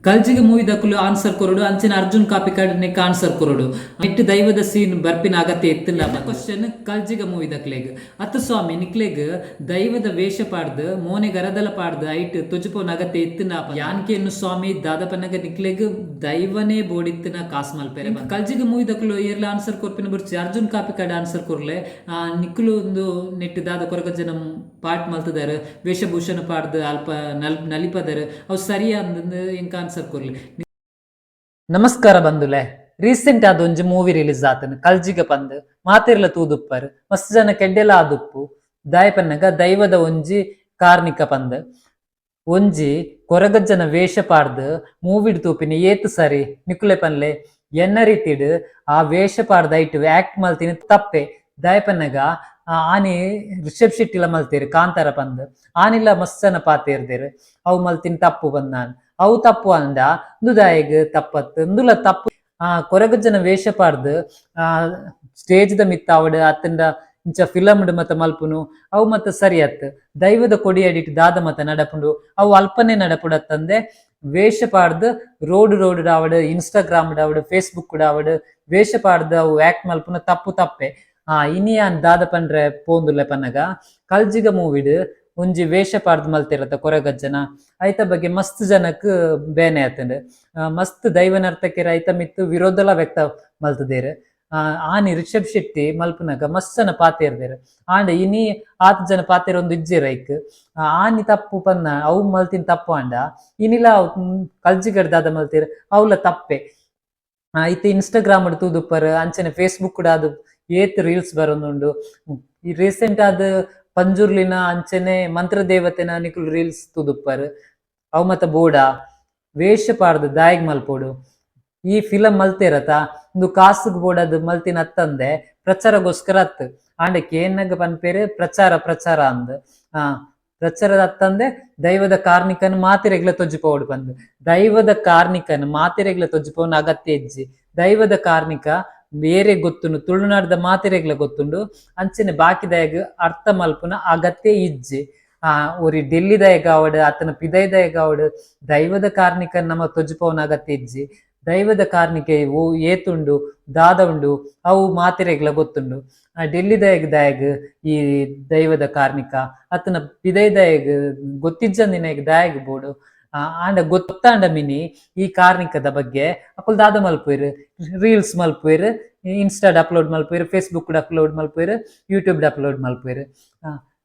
ಕಲ್ಜಿಗ ಮೂವಿದಕುಲು answer ಕೊರೊಡು, ಅಂಚನೆ ಅರ್ಜುನ್ ಕಾಪಿಕಾಡ್ ನೆಕ್ answer ಕೊರೊಡು. ನೆಟ್ ದೈವದ ಸೀನ್ ಬರ್ಪಿನ ಅಗತ್ಯ ಇತ್ತ್ಂಡ? ಕ್ವಶನ್ ಕಲ್ಜಿಗ ಮೂವಿದಕ್ಲೆಗ್. ಅತ್ ಸ್ವಾಮಿ, ನಿಕ್ಲೆಗ್ ದೈವದ ವೇಷ ಪಾಡ್ದ್, ಮೋನೆಗ್ ಅರದಲ ಪಾಡ್ದ್ ಐಟ್ ತೊಜುಪೋನ ಅಗತ್ಯ ಇತ್ತ್ಂಡ? ಯಾನ್ ಕೇನು ಸ್ವಾಮಿ, ದಾದ ಪನ್ನಗ ನಿಕ್ಲೆಗ್ ದೈವನೇ ಬೋಡಿತ್ತಿನ ಕಾಸ್ ಮಲ್ಪೆರೆ? ಕಲ್ಜಿಗ ಮೂವಿದಕುಲು ಏರ್ಲ ಆನ್ಸರ್ ಕೊರ್ಪಿನ ಬುಡ್ಚಿ, ಅರ್ಜುನ್ ಕಾಪಿಕಾಡ್ ಆನ್ಸರ್ ಕೊರ್ಲೆ. ನಿಕುಲು ಒಂದು ನೆಟ್ ದಾದ ಕೊರಗಜ್ಜನ ಪಾಟ್ ಮಲ್ತದಾರ್, ವೇಷಭೂಷಣ ಪಾಡ್ದ್ ಅಲ್ಪ ನಲಿಪದರ್, ಅವು ಸರಿಯಾ ಅಂದ್ ಎಂಕ್ ಆನ್ಸರ್ ಕೊರ್ಲೆ. ನಮಸ್ಕಾರ ಬಂಧುಲೆ. ರೀಸೆಂಟ್ ಆದ್ ಒಂಜಿ ಮೂವಿ ರಿಲೀಸ್ ಆತನ, ಕಲ್ಜಿಗ ಪಂದ್. ಮಾತೆರ್ಲ ತೂದುಪ್ಪರ್. ಮಸ್ತ್ ಜನ ಕೆಡ್ಡೆಲ ಆದುಪ್ಪು. ದಾಯ ಪನ್ನಗ ದೈವದ ಒಂಜಿ ಕಾರ್ನಿಕ ಪಂದ್. ಒಂಜಿ ಕೊರಗಜ್ಜನ ವೇಷ ಪಾಡ್ದ್ ಮೂವಿಡ್ ತೂಪಿನ ಏತ್ ಸರಿ, ನಿಕುಲೆ ಪನ್ಲೆ. ಎನ್ನ ರೀತಿಡ್ ಆ ವೇಷ ಪಾಡ್ದ್ ಐಟ್ ಆಕ್ಟ್ ಮಲ್ತಿನ ತಪ್ಪೆ. ದಾಯ ಪನ್ನಗ ಆನಿ ರಿಷಬ್ ಶೆಟ್ಟಿಲ ಮಲ್ತೇರ್ ಕಾಂತಾರ ಪಂದ್. ಆನಿಲ ಮಸ್ತ್ ಜನ ಪಾತೆರ್ದೆರ್, ಅವು ಮಲ್ತಿನ ತಪ್ಪು ಪಂದ್. ಅವು ತಪ್ಪು ಅಂಡ ಉಂದು ದಾಯೆಗ್ ತಪ್ಪತ್? ಉಂದುಲ ತಪ್ಪು. ಆ ಕೊರಗಜ್ಜನ ವೇಷ ಪಾಡ್ದ್ ಸ್ಟೇಜ್ ದ ಮಿತ್ತಾವಡ್ ಅತ್ತಂಡ ಇಂಚ ಫಿಲಮ್ ಮತ ಮಲ್ಪುನು, ಅವು ಮತ ಸರಿ ಅತ್. ದೈವದ ಕೊಡಿ ಅಡಿಟ್ ದಾದ ಮತ ನಡಪುಂಡು, ಅವು ಅಲ್ಪನೆ ನಡಪುಡತ್ತಂದೆ, ವೇಷ ಪಾಡ್ದ್ ರೋಡ್ ರೋಡ್ ಆವಡ್, ಇನ್ಸ್ಟಾಗ್ರಾಮ್ ಆವಡ್, ಫೇಸ್ಬುಕ್ ಆವಡ್, ವೇಷ ಪಾಡ್ದ್ ಅವು ಆಕ್ಟ್ ಮಲ್ಪುನ ತಪ್ಪು ತಪ್ಪೆ. ಇನಿ ಯಾನ್ ದಾದ ಪಂಡ್ರೆ ಪೋಂದುಲ್ಲೆ ಪನ್ನಗ, ಕಲ್ಜಿಗ ಮೂವಿಡ್ ಒಂಜಿ ವೇಷ ಪಾಡ್ದ್ ಮಲ್ತಿರತ್ತ ಕೊರಗಜ್ಜನ, ಐತ ಬಗ್ಗೆ ಮಸ್ತ್ ಜನಕ್ ಬೇನೆ ಆತುಂಡು. ಮಸ್ತ್ ದೈವ ನರ್ತಕೆರ್ ಐತ ಮಿತ್ತ್ ವಿರೋಧಲ ವ್ಯಕ್ತ ಮಲ್ತುದೆರ್. ಆನಿ ರಿಷಬ್ ಶೆಟ್ಟಿ ಮಲ್ಪುನಗ ಮಸ್ತ್ ಜನ ಪಾತೆರ್ದೆರ್. ಆಂಡ ಇನಿ ಆತ್ ಜನ ಪಾತೆರೊಂದು ಇಜ್ಜೆರ್ ಐಕ್. ಆನಿ ತಪ್ಪು ಪನ್ನ ಅವು ಮಲ್ತಿನ ತಪ್ಪು ಆಂಡ, ಇನಿಲ ಕಲ್ಜಿಗಡ್ ದಾದ ಮಲ್ತೆರ್, ಅವ್ಲ ತಪ್ಪೆ. ಇತ್ತೆ ಇನ್ಸ್ಟಾಗ್ರಾಮ್ ತೂದುಪ್ಪರ್, ಅಂಚನೆ ಫೇಸ್ಬುಕ್ ಆದ್ ಏತ್ ರೀಲ್ಸ್ ಬರೊಂದುಂಡು. ಈ ರೀಸೆಂಟ್ ಆದ್ ಪಂಜುರ್ಲಿನ ಅಂಚನೆ ಮಂತ್ರದೇವತೆನ ನಿಕುಲು ರೀಲ್ಸ್ ತೂದುಪ್ಪರ್. ಅವು ಮತ ಬೋಡ? ವೇಷ ಪಾಡ್ದ್ ದಾಯೆಗ್ ಮಲ್ಪೊಡು? ಈ ಫಿಲಂ ಮಲ್ತೇರತ, ಉಂದು ಕಾಸುಗ್ ಬೋಡಾದ್ ಮಲ್ತಿನ ಅತ್ತಂದೆ ಪ್ರಚಾರಗೋಸ್ಕರ ಅತ್. ಆಂಡ ಕೇನ್ನಗ ಪನ್ಪೆರ್ ಪ್ರಚಾರ ಪ್ರಚಾರ ಅಂದ್. ಪ್ರಚಾರದ ಅತ್ತಂದೆ ದೈವದ ಕಾರ್ನಿಕನ್ ಮಾತೆರೆಗ್ಲ ತೊಜ್ಜಿಪೋವೊಡು ಪಂದ್. ದೈವದ ಕಾರ್ನಿಕನ್ ಮಾತೆರೆಗ್ಲ ತೊಜ್ಜಿಪೋವುನ ಅಗತ್ಯ ಇಜ್ಜಿ. ದೈವದ ಕಾರ್ನಿಕ ಬೇರೆ ಗೊತ್ತುಂಡು, ತುಳುನಾಡ್ದ ಮಾತೆರೆಗ್ಲ ಗೊತ್ತುಂಡು. ಅಂಚನೆ ಬಾಕಿದಯಗ್ ಅರ್ಥ ಮಲ್ಪುನ ಅಗತ್ಯ ಇಜ್ಜಿ. ಒರಿ ಡೆಲ್ಲಿದಯಗ್ ಆವಡ್ ಅತ್ತನ ಪಿದಯ್ದಯಗ್ ಆವಡ್, ದೈವದ ಕಾರ್ನಿಕನ್ ನಮ ತೊಜ್ಜಿಪೋವುನ ಅಗತ್ಯ ಇಜ್ಜಿ. ದೈವದ ಕಾರ್ನಿಕ ಓ ಏತುಂಡು, ದಾದ ಉಂಡು, ಅವು ಮಾತೆರೆಗ್ಲ ಗೊತ್ತುಂಡು. ಡೆಲ್ಲಿದಯಗ್ ದಾಯಗ್ ಈ ದೈವದ ಕಾರ್ನಿಕ, ಅತ್ತನ ಪಿದಯ್ದಯಗ್ ಗೊತ್ತಿಜ್ಜಂದಿನಗ್ ದಾಯಗ್ ಬೋಡು? ಆಂಡ ಗೊತ್ತಾಂಡ ಮಿನಿ ಈ ಕಾರ್ನಿಕದ ಬಗ್ಗೆ ಅಕುಲು ದಾದ ಮಲ್ಪುವೆರ್? ರೀಲ್ಸ್ ಮಲ್ಪುವೆರ್, ಇನ್ಸ್ಟಾಡ್ ಅಪ್ಲೋಡ್ ಮಲ್ಪುವೆರ್, ಫೇಸ್ಬುಕ್ ಅಪ್ಲೋಡ್ ಮಲ್ಪುವೆರ್, ಯೂಟ್ಯೂಬ್ ಅಪ್ಲೋಡ್ ಮಲ್ಪುವೆರ್.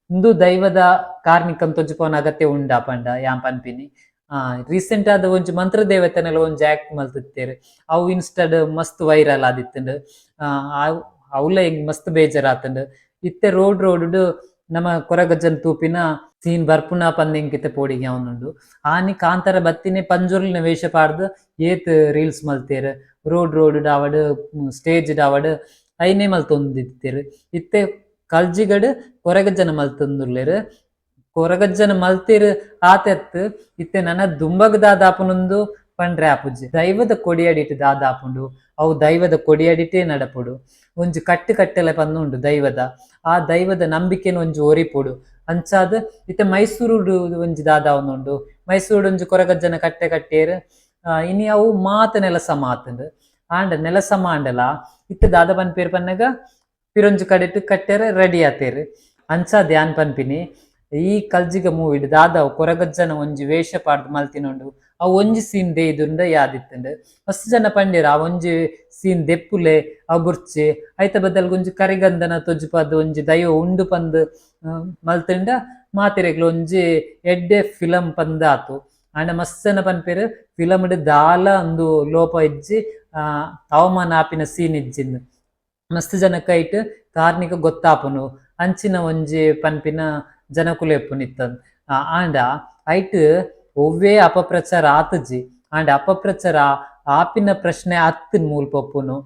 ಉಂದು ದೈವದ ಕಾರ್ನಿಕನ್ ತೊಜ್ಜಿಪೋನ ಅಗತ್ಯ ಉಂಡಾ ಪಂಡ ಯಾನ್ ಪನ್ಪಿನಿ. ರೀಸೆಂಟ್ ಆದ ಒಂಜಿ ಮಂತ್ರದೇವತೆನೆಲ ಒಂಜಿ ಆಕ್ಟ್ ಮಲ್ತಿತ್ತೆರ್. ಅವು ಇನ್ಸ್ಟಾಡ್ ಮಸ್ತ್ ವೈರಲ್ ಆದಿತ್ತುಂಡು. ಅವ್ಲ ಎಂಕ್ ಮಸ್ತ್ ಬೇಜಾರಾತುಂಡು. ಇತ್ತೆ ರೋಡ್ ರೋಡ್ ನಮ ಕೊರಗಜ್ಜನ್ ತೂಪಿನ ಸೀನ್ ಬರ್ಪುನ ಪಂದ್ ಎಂಕ್ ಇತ್ತೆ ಪೋಡಿಗೆ ಆವೊಂದುಂಡು. ಆನಿ ಕಾಂತಾರ ಬತ್ತಿನೇ ಪಂಜುರ್ಲಿನ ವೇಷ ಪಾಡ್ದ್ ಏತ್ ರೀಲ್ಸ್ ಮಲ್ತೆರ್. ರೋಡ್ ರೋಡ್ ಆವಡ್, ಸ್ಟೇಜ್ ಆವಡ್, ಐನೇ ಮಲ್ತೊಂದಿತ್ತೆರ್. ಇತ್ತೆ ಕಲ್ಜಿಗಡ್ ಕೊರಗಜ್ಜನ ಮಲ್ತೊಂದುಲ್ಲೆರ್. ಕೊರಗಜ್ಜನ ಮಲ್ತೆರ್ ಆತೆತ್, ಇತ್ತೆ ನನ ದುಂಬಗ್ ದಾದಾಪುನೊಂದು ಪಂಡ್ರೆ ಆಪುಜಿ. ದೈವದ ಕೊಡಿಯಡಿಟ್ ದಾದಾಪುಂಡು, ಅವು ದೈವದ ಕೊಡಿಯಡಿಟೇ ನಡಪುಡು. ಒಂಜಿ ಕಟ್ಟು ಕಟ್ಟಲೆ ಪಂದ್ ಉಂಡು ದೈವದ. ಆ ದೈವದ ನಂಬಿಕೆನ್ ಒಂಜಿ ಒರಿಪೊಡು. ಅಂಚಾದ್ ಇತ್ತೆ ಮೈಸೂರುಡು ಒಂಜಿ ದಾದಾವೊಂದುಂಡು, ಮೈಸೂರುಡು ಒಂಜಿ ಕೊರಗಜ್ಜನ ಕಟ್ಟೆ ಕಟ್ಟೇರ್. ಇನಿ ಅವು ಮಾತ ನೆಲ ಸಮ ಆತುಂಡು. ಆಂಡ ನೆಲ ಸಮ ಆಂಡಲ ಇತ್ತೆ ದಾದ ಪನ್ಪೆರ್ ಪನ್ನಗ, ಪಿರೊಂಜಿ ಕಡೆಟ್ ಕಟ್ಟೆರೆ ರೆಡಿ ಆತೆರ್. ಅಂಚಾದ್ ಯಾನ್ ಪನ್ಪಿನಿ, ಈ ಕಲ್ಜಿಗ ಮೂವಿಡ್ ದಾದ ಕೊರಗಜ್ಜನ ಒಂಜಿ ವೇಷ ಪಾಡ್ದ್ ಮಲ್ತಿನುಂಡು, ಅವು ಒಂಜಿ ಸೀನ್ ದೇಯ್ದುಂಡ ಯಾದಿತ್ತುಂಡು. ಮಸ್ತ್ ಜನ ಪಂಡೆರ್, ಆ ಒಂಜಿ ಸೀನ್ ದೆಪ್ಪುಲೆ, ಅವು ಬುರ್ಚಿ, ಐತ ಬದಲ್ಗ್ ಒಂಜಿ ಕರಿಗಂಧನ ತೊಜ್ಪಾದ್ ಒಂಜಿ ದೈವ ಉಂಡು ಪಂದ್ ಮಲ್ತ್ಂಡ ಮಾತೆರೆಗ್ಲ ಒಂಜಿ ಎಡ್ಡೆ ಫಿಲಂ ಪಂದ್ ಆತು. ಆಂಡ ಮಸ್ತ್ ಜನ ಪನ್ಪೆರ್, ಫಿಲಂ ಡ್ ದಾಲ ಉಂದು ಲೋಪ ಇಜ್ಜಿ, ಅವಮಾನ ಆಪಿನ ಸೀನ್ ಇಜ್ಜಿಂದ್. ಮಸ್ತ್ ಜನಕ್ ಐಟ್ ಕಾರ್ನಿಕ ಗೊತ್ತಾಪುಂಡು, ಅಂಚಿನ ಒಂಜಿ ಪನ್ಪಿನ ಜನಕುಲು ಇಪ್ಪುನಿತ್ತ. ಆಂಡ ಐಟ್ ಒವ್ವೇ ಅಪಪ್ರಚಾರ ಆತುಜಿ. ಆಂಡ ಅಪಪ್ರಚಾರ ಆಪಿನ ಪ್ರಶ್ನೆ ಅತ್ತ್ ಮೂಲ್ಪ ಉಪ್ಪುನು.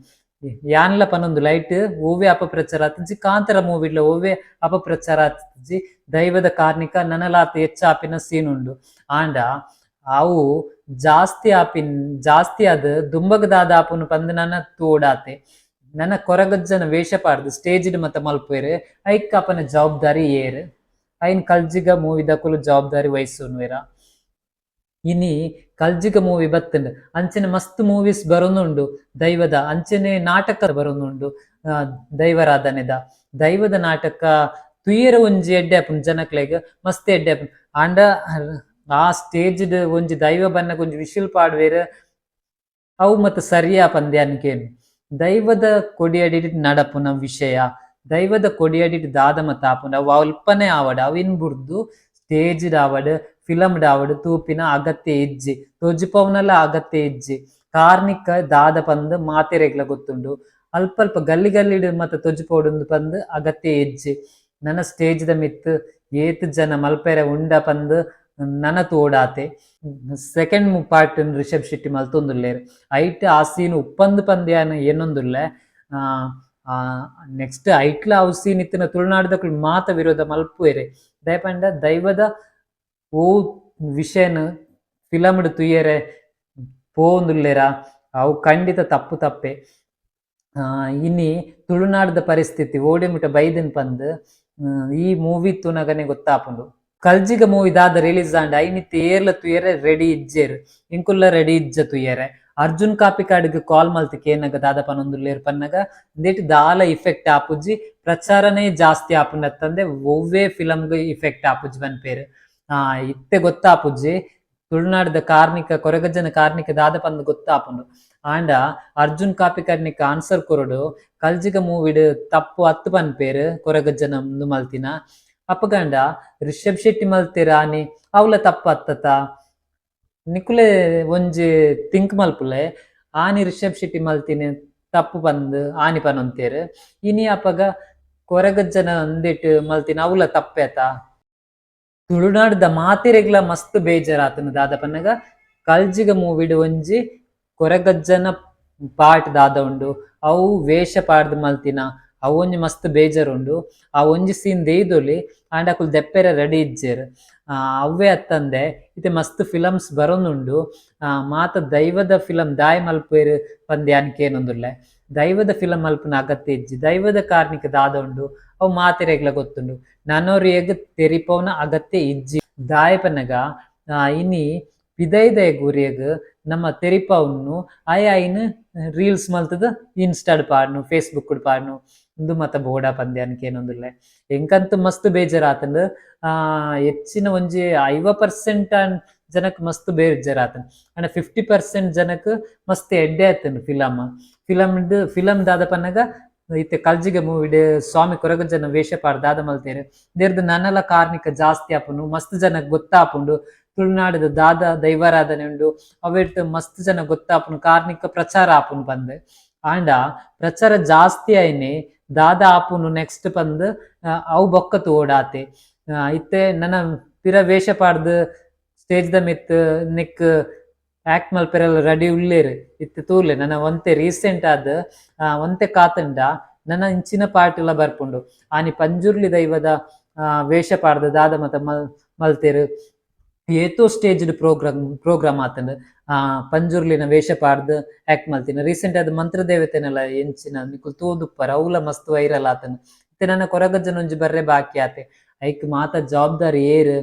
ಯಾನ್ಲ ಪನೊಂದುಲ್ಲ, ಐಟ್ ಒವ್ವೇ ಅಪಪ್ರಚಾರ ಆತುಜಿ. ಕಾಂತಾರ ಮೂವಿಡ್ಲ ಒವ್ವೇ ಅಪಪ್ರಚಾರ ಆತುಜಿ. ದೈವದ ಕಾರ್ನಿಕ ನನಲಾತ್ ಹೆಚ್ಚಾಪಿನ ಸೀನ್ ಉಂಡು. ಆಂಡ ಅವು ಜಾಸ್ತಿ ಆಪಿನ್ ಜಾಸ್ತಿ ಆದ್ ದುಂಬಗ್ ದಾದ ಆಪುನು ಪಂದ್ ನನ ತೂವೊಡಾತೆ. ನನ ಕೊರಗಜ್ಜನ ವೇಷ ಪಾಡ್ದ್ ಸ್ಟೇಜ್ ಡ್ ಮತ ಮಲ್ಪುವೆರ್, ಐಕ್ ಅಪನ ಜವಾಬ್ದಾರಿ ಏರ್? ಐನ್ ಕಲ್ಜಿಗ ಮೂವಿದಕುಲು ಜವಾಬ್ದಾರಿ ವಹಿಸೊನ್ವೆರಾ? ಇನಿ ಕಲ್ಜಿಗ ಮೂವಿ ಬತ್ತುಂಡು ಅಂಚನೆ ಮಸ್ತ್ ಮೂವೀಸ್ ಬರೊಂದುಂಡು ದೈವದ ಅಂಚನೆ ನಾಟಕ ಬರೊಂದುಂಡು ದೈವರಾಧನೆದ ದೈವದ ನಾಟಕ ತೂಯೆರೆ ಒಂಜಿ ಎಡ್ಡೆ ಆಪುಂಡು ಜನಕ್ಲೆಗ್ ಮಸ್ತ್ ಎಡ್ಡೆ ಆಪುಂಡು ಆಂಡ ಆ ಸ್ಟೇಜ್ ಡ್ ಒಂಜಿ ದೈವ ಬನ್ನಗ ಒಂಜಿ ವಿಶಿಲ್ ಪಾಡ್ವೆರ್ ಅವು ಮತ ಸರಿಯಾ ಪಂದ್ ಯಾನ್ ಕೇನ್ ದೈವದ ಕೊಡಿಯಡಿಟ್ ನಡಪುನ ವಿಷಯ ದೈವದ ಕೊಡಿಯಡಿಟ್ ದಾದ ಮತ ಆಪುಂಡು ಅವು ಅಲ್ಪನೆ ಆವಡ್ ಅವೆನ್ ಬುಡ್ದು ಸ್ಟೇಜ್ ಡ್ ಆವಡ್ ಫಿಲಂ ಡ್ ಆವಡ್ ತೂಪಿನ ಅಗತ್ಯ ಇಜ್ಜಿ ತೋಜಿಪವುನಲ ಅಗತ್ಯ ಇಜ್ಜಿ ಕಾರ್ನಿಕ ದಾದ ಪಂದ್ ಮಾತೆರೆಗ್ಲ ಗೊತ್ತುಂಡು ಅಲ್ಪ ಅಲ್ಪ ಗಲ್ಲಿ ಗಲ್ಲಿಡ್ ಮತ ತೋಜಿಪೊಡುಂದು ಪಂದ್ ಅಗತ್ಯ ಇಜ್ಜಿ ನನ ಸ್ಟೇಜ್ ದ ಮಿತ್ತ್ ಏತ್ ಜನ ಮಲ್ಪೆರೆ ಉಂಡ ಪಂದ್ ನನ ತೂವೊಡಾತೆ ಸೆಕೆಂಡ್ ಪಾರ್ಟ್ ನ್ ರಿಷಬ್ ಶೆಟ್ಟಿ ಮಲ್ತೊಂದುಲ್ಲೆರ್ ಐಟ್ ಆ ಸೀನ್ ಉಪ್ಪಂದ್ ಪಂದ್ ಯಾನ್ ಎನ್ನೊಂದುಲ್ಲೆ ನೆಕ್ಸ್ಟ್ ಐಟ್ಲ ಅವು ಸೀನ್ ಇತ್ತಿನ ತುಳುನಾಡ್ದಕುಲು ಮಾತ ವಿರೋಧ ಮಲ್ಪುವೆರ್ ದಾಯೆ ಪಂಡ ದೈವದ ಒವು ವಿಷಯನ್ ಫಿಲಂ ಡ್ ತೂಯೆರೆ ಪೋವೊಂದುಲ್ಲೆರಾ ಅವು ಖಂಡಿತ ತಪ್ಪು ತಪ್ಪೆ ಇನಿ ತುಳುನಾಡ್ದ ಪರಿಸ್ಥಿತಿ ಓಡೆ ಮುಟ ಬೈದಿನ್ ಪಂದ್ ಈ ಮೂವಿ ತೂನಗನೆ ಗೊತ್ತಾಪುಂಡು. ಕಲ್ಜಿಗ ಮೂವಿ ದಾದ ರಿಲೀಸ್ ಆಂಡ್ ಐನಿತ್ತ್ ಏರ್ಲ ತೂಯೆರೆ ರೆಡಿ ಇಜ್ಜೆರ್ ಎಂಕುಲ್ಲ ರೆಡಿ ಇಜ್ಜ ತೂಯೆರೆ ಅರ್ಜುನ್ ಕಾಪಿಕಾಡ್ ಗ್ ಕಾಲ್ ಮಲ್ತ್ ಕೇನಗ ದಾದ ಪನೊಂದುಲ್ಲೆರ್ ಪನ್ನಗ ಉಂದೆಟ್ ದಾಲ ಇಫೆಕ್ಟ್ ಆಪುಜಿ ಪ್ರಚಾರನೆ ಜಾಸ್ತಿ ಆಪುಂಡತ್ತಂದೆ ಒವ್ವೆ ಫಿಲಂ ಗ್ ಇಫೆಕ್ಟ್ ಆಪುಜಿ ಪನ್ಪೆರ್ ಇತ್ತೆ ಗೊತ್ತಾಪುಜಿ ತುಳುನಾಡ್ದ ಕಾರ್ನಿಕ ಕೊರಗಜ್ಜನ ಕಾರ್ನಿಕ ದಾದ ಪಂದ್ ಗೊತ್ತಾಪುಂಡು ಆಂಡ ಅರ್ಜುನ್ ಕಾಪಿಕಾಡ್ ನಿಕ್ ಆನ್ಸರ್ ಕೊರೊಡು ಕಲ್ಜಿಗ ಮೂವಿಡ್ ತಪ್ಪು ಅತ್ತ್ ಪನ್ಪೆರ್ ಕೊರಗಜ್ಜನ ಉಂದು ಮಲ್ತಿನ ಅಪಗಂಡ ರಿಷಬ್ ಶೆಟ್ಟಿ ಮಲ್ತೆರ್ ಆನಿ ಅವ್ಲ ತಪ್ಪು ಅತ್ತತ ನಿಕುಲೆ ಒಂಜಿ ಥಿಂಕ್ ಮಲ್ಪುಲೆ ಆನಿ ರಿಷಬ್ ಶೆಟ್ಟಿ ಮಲ್ತಿನ ತಪ್ಪು ಪಂದ್ ಆನಿ ಪನೊಂತೆರ್ ಇನಿ ಅಪಗ ಕೊರಗಜ್ಜನ ಉಂದೆಟ್ ಮಲ್ತಿನ ಅವ್ಲ ತಪ್ಪೆ ಅತ. ತುಳುನಾಡ್ದ ಮಾತೆರೆಗ್ಲ ಮಸ್ತ್ ಬೇಜಾರ್ ಆತುಂಡು ದಾದ ಪನ್ನಗ ಕಲ್ಜಿಗ ಮೂವಿಡ್ ಒಂಜಿ ಕೊರಗಜ್ಜನ ಪಾರ್ಟ್ ದಾದ ಉಂಡು ಅವು ವೇಷ ಪಾಡ್ದ್ ಮಲ್ತಿನ ಅವು ಒಂಜಿ ಮಸ್ತ್ ಬೇಜಾರ್ ಉಂಡು ಆ ಒಂಜಿ ಸೀನ್ ದೆಯ್ದೊಲಿ ಆಂಡ ಅಕುಲು ದೆಪ್ಪೆರೆ ರೆಡಿ ಇಜ್ಜೆರ್ ಅವ್ವೆ ಅತ್ತಂದೆ ಇತ್ತೆ ಮಸ್ತ್ ಫಿಲಮ್ಸ್ ಬರೊಂದುಂಡು ಮಾತ ದೈವದ ಫಿಲಂ ದಾಯೆ ಮಲ್ಪುವೆರ್ ಪಂದ್ ಯಾನ್ ಕೇನೊಂದುಲ್ಲೆ ದೈವದ ಫಿಲಂ ಮಲ್ಪುನ ಅಗತ್ಯ ಇಜ್ಜಿ ದೈವದ ಕಾರ್ನಿಕ ದಾದ ಉಂಡು ಅವು ಮಾತೆರೆಗ್ಲ ಗೊತ್ತುಂಡು ನನೊರಿಯಗ್ ತೆರಿಪವುನ ಅಗತ್ಯ ಇಜ್ಜಿ ದಾಯೆ ಪನ್ನಗ ಇನಿ ಪಿದಯ್ದ ಒರಿಯಗ್ ನಮ ತೆರಿಪವುನು ಆಯೆ ಐನ್ ರೀಲ್ಸ್ ಮಲ್ತುದು ಇನ್ಸ್ಟಾಡ್ ಪಾಡ್ನು ಫೇಸ್ಬುಕ್ ಡ್ ಪಾಡ್ನು ಉಂದು ಮಾತ ಬೋಡ ಪಂದ್ ಯಾನ್ ಕೇನೊಂದುಲ್ಲೆ ಎಂಕಂತು ಮಸ್ತ್ ಬೇಜಾರ್ ಆತುಂಡು ಹೆಚ್ಚಿನ ಒಂಜಿ 50% ಜನಕ್ ಮಸ್ತ್ ಬೇಜಾರ್ ಆತುಂಡು ಆಂಡ 50% ಜನಕ್ ಮಸ್ತ್ ಎಡ್ಡೆ ಆತುಂಡು ಫಿಲಂ ಫಿಲಂ ಡ್ ಫಿಲಂ ದಾದ ಪನ್ನಗ ಇತ್ತೆ ಕಲ್ಜಿಗ ಮೂವಿಡ್ ಸ್ವಾಮಿ ಕೊರಗಜ್ಜನ ವೇಷ ಪಾಡ್ ದಾದ ಮಲ್ತೆರ್ ಉಂದೆರ್ದ್ ನನಲ ಕಾರ್ನಿಕ ಜಾಸ್ತಿ ಆಪುಂಡು ಮಸ್ತ್ ಜನಕ್ ಗೊತ್ತಾಪುಂಡು ತುಳುನಾಡುದ ದಾದ ದೈವಾರಾಧನೆ ಉಂಡು ಅವೆಟ್ ಮಸ್ತ್ ಜನ ಗೊತ್ತಾಪುಂಡು ಕಾರ್ನಿಕ ಪ್ರಚಾರ ಆಪುಂಡು ಪಂದ್ ಆಂಡ ಪ್ರಚಾರ ಜಾಸ್ತಿ ಆಯಿನಿ ದಾದ ಆಪುಂಡು ನೆಕ್ಸ್ಟ್ ಪಂದ್ ಅವು ಬೊಕ್ಕ ತೂವೊಡಾತೆ ಇತ್ತೆ ನನ ಪಿರ ವೇಷ ಪಾಡ್ದ್ ಸ್ಟೇಜ್ ದ ಮಿತ್ತ್ ನೆಕ್ಕ್ ಆಕ್ಟ್ ಮಲ್ಪೆರೆಲ ರೆಡಿ ಉಲ್ಲೆರ್ ಇತ್ತೆ ತೂಲೆ ನನ ಒಂತೆ ರೀಸೆಂಟ್ ಆದ್ ಒಂತೆ ಕಾತುಂಡ ನನ ಇಂಚಿನ ಪಾರ್ಟ್ ಲ ಬರ್ಪುಂಡು ಆನಿ ಪಂಜುರ್ಲಿ ದೈವದ ವೇಷ ಪಾಡ್ದ್ ದಾದ ಮಾತ ಮಲ್ತೆರ್ ಏತೋ ಸ್ಟೇಜ್ ಡ್ ಪ್ರೋಗ್ರಾಮ್ ಆತುಂಡು ಪಂಜುರ್ಲಿನ ವೇಷ ಪಾಡ್ದ್ ಆಕ್ಟ್ ಮಲ್ತಿನ ರೀಸೆಂಟ್ ಆದ್ ಮಂತ್ರದೇವತೆನೆಲ ಎಂಚಿನ ನಿಕುಲು ತೂದುಪ್ಪರ್ ಅವ್ಲ ಮಸ್ತ್ ವೈರಲ್ ಆತುಂಡು ಇತ್ತೆ ನನ ಕೊರಗಜ್ಜನ ಒಂಜಿ ಬರ್ರೆ ಬಾಕಿ ಆತೆ ಐಕ್ ಮಾತ ಜವಾಬ್ದಾರಿ ಏರ್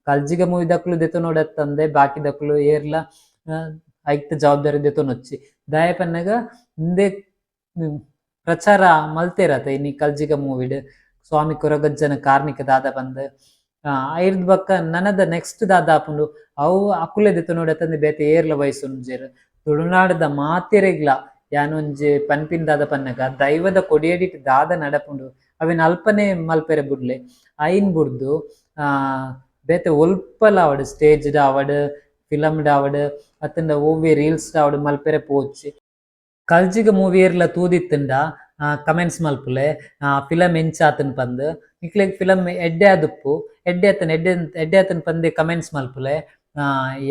ಕಲ್ಜಿಗ ಮೂವಿದಕುಲು ದೆತೊನೊಡತ್ತಂದೆ ಬಾಕಿದಕುಲು ಏರ್ಲ ಐಕ್ ಜವಾಬ್ದಾರಿ ದೆತೊನೊಚ್ಚಿ ದಾಯೆ ಪನ್ನಗ ಉಂದೆ ಪ್ರಚಾರ ಮಲ್ತೆರತ ಇನಿ ಕಲ್ಜಿಗ ಮೂವಿಡ್ ಸ್ವಾಮಿ ಕೊರಗಜ್ಜನ ಕಾರ್ನಿಕ ದಾದ ಪಂದ್ ಐರ್ದ್ ಬೊಕ್ಕ ನನದ ನೆಕ್ಸ್ಟ್ ದಾದ ಆಪುಂಡು ಅವು ಅಕುಲೆ ದೆತೊನೊಡತ್ತಂದೆ ಬೇತೆ ಏರ್ಲ ವಹಿಸೊಂಜೆರ್ ತುಳುನಾಡುದ ಮಾತೆರೆಗ್ಲ ಯಾನ್ ಒಂಜಿ ಪನ್ಪಿನ ದಾದ ಪನ್ನಗ ದೈವದ ಕೊಡಿಯಡಿಟ್ ದಾದ ನಡಪುಂಡು ಅವೆನ್ ಅಲ್ಪನೆ ಮಲ್ಪೆರೆ ಬುಡ್ಲೆ ಐನ್ ಬುಡ್ದು ಬೇತೆ ಒಲ್ಪಲ ಆವಡ್ ಸ್ಟೇಜ್ ಡ್ ಆವಡ್ ಫಿಲಂ ಡ್ ಆವಡ್ ಅತ್ತಂಡ ಒವ್ವೆ ರೀಲ್ಸ್ ಡ್ ಆವಡ್ ಮಲ್ಪೆರೆ ಪೋವೊಡ್ಚಿ. ಕಲ್ಜಿಗ ಮೂವಿ ಏರ್ಲ ತೂದಿತ್ತುಂಡ ಕಮೆಂಟ್ಸ್ ಮಲ್ಪುಲೆ ಫಿಲಂ ಎಂಚ ಆತುಂಡು ಪಂದ್ ನಿಕ್ಲೆಗ್ ಫಿಲಂ ಎಡ್ಡೆ ಆದುಪ್ಪು ಎಡ್ಡೆ ಆತುಂಡು ಎಡ್ಡೆ ಎಡ್ಡೆ ಆತುಂಡು ಪಂದೇ ಕಮೆಂಟ್ಸ್ ಮಲ್ಪುಲೆ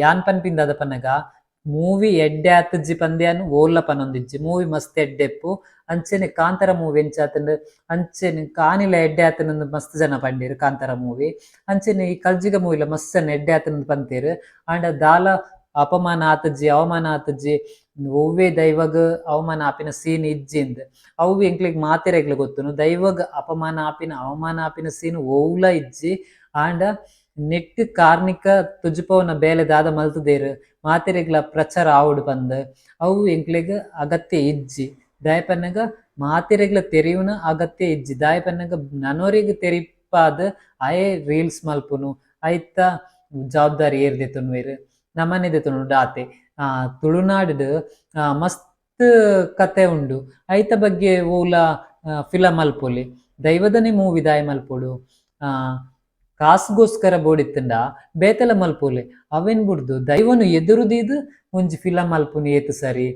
ಯಾನ್ ಪನ್ಪಿನ ದಾದ ಪನ್ನಗ ಮೂವಿ ಎಡ್ಡೆ ಆತುಜಿ ಪಂದ್ ಯಾನ್ ಓಲ್ಲ ಪನೊಂದಿಜ್ಜಿ ಮೂವಿ ಮಸ್ತ್ ಎಡ್ಡೆ ಇಪ್ಪು ಅಂಚನೆ ಕಾಂತಾರ ಮೂವಿ ಎಂಚ ಆತುಂಡು ಅಂಚನೆ ಕಾನಿಲ ಎಡ್ಡೆ ಆತುಂಡು ಮಸ್ತ್ ಜನ ಪಂಡೆರ್ ಕಾಂತಾರ ಮೂವಿ ಅಂಚನೆ ಈ ಕಲ್ಜಿಗ ಮೂವಿಲ ಮಸ್ತ್ ಜನ ಎಡ್ಡೆ ಆತುಂಡು ಪಂತೆರ್ ಆಂಡ ದಾಲ ಅಪಮಾನ ಆತುಜಿ ಅವಮಾನ ಆತುಜಿ ಒವ್ವೆ ದೈವಗ್ ಅವಮಾನ ಆಪಿನ ಸೀನ್ ಇಜ್ಜಿ ಇಂದ್ ಅವು ಎಂಕ್ಲೆಗ್ ಮಾತೆರೆಗ್ಲ ಗೊತ್ತುಂಡು ದೈವಗ್ ಅಪಮಾನ ಆಪಿನ ಅವಮಾನ ಆಪಿನ ಸೀನ್ ಒವ್ಲ ಇಜ್ಜಿ ಆಂಡ ನೆಟ್ ಕಾರ್ನಿಕ ತುಜುಪವನ ಬೇಲೆ ದಾದ ಮಲ್ತುದೇರು ಮಾತೆರೆಗ್ಲ ಪ್ರಚಾರ ಆವೊಡು ಪಂದ್ ಅವು ಎಂಕ್ಲೆಗ್ ಅಗತ್ಯ ಇಜ್ಜಿ ದಾಯೆ ಪನ್ನಗ ಮಾತೆರೆಗ್ಲ ತೆರಿಯುನ ಅಗತ್ಯ ಇಜ್ಜಿ ದಾಯೆ ಪನ್ನಗ ನನೊರಿಗ್ ತೆರಿಪಾದ್ ಆಯೆ ರೀಲ್ಸ್ ಮಲ್ಪುನು ಐತ ಜವಾಬ್ದಾರಿ ಏರ್ ದೆತೊನುವೆರ್ ನಮನೆ ದೆತೊನುಡು ಆತೆ ತುಳುನಾಡು ಮಸ್ತ್ ಕತೆ ಉಂಡು ಐತ ಬಗ್ಗೆ ಓಲ ಫಿಲಂ ಮಲ್ಪೊಲಿ ದೈವದನೆ ಮೂವಿ ದಾಯೆ ಮಲ್ಪೊಡು ಕಾಸ್ಗೋಸ್ಕರ ಬೋಡಿತ್ತುಂಡ ಬೇತೆಲ ಮಲ್ಪೊಲಿ ಅವೆನ್ ಬುಡ್ದು ದೈವನು ಎದುರು ದೀದ್ ಒಂಜಿ ಫಿಲಂ ಮಲ್ಪುನು ಏತ್ ಸರಿ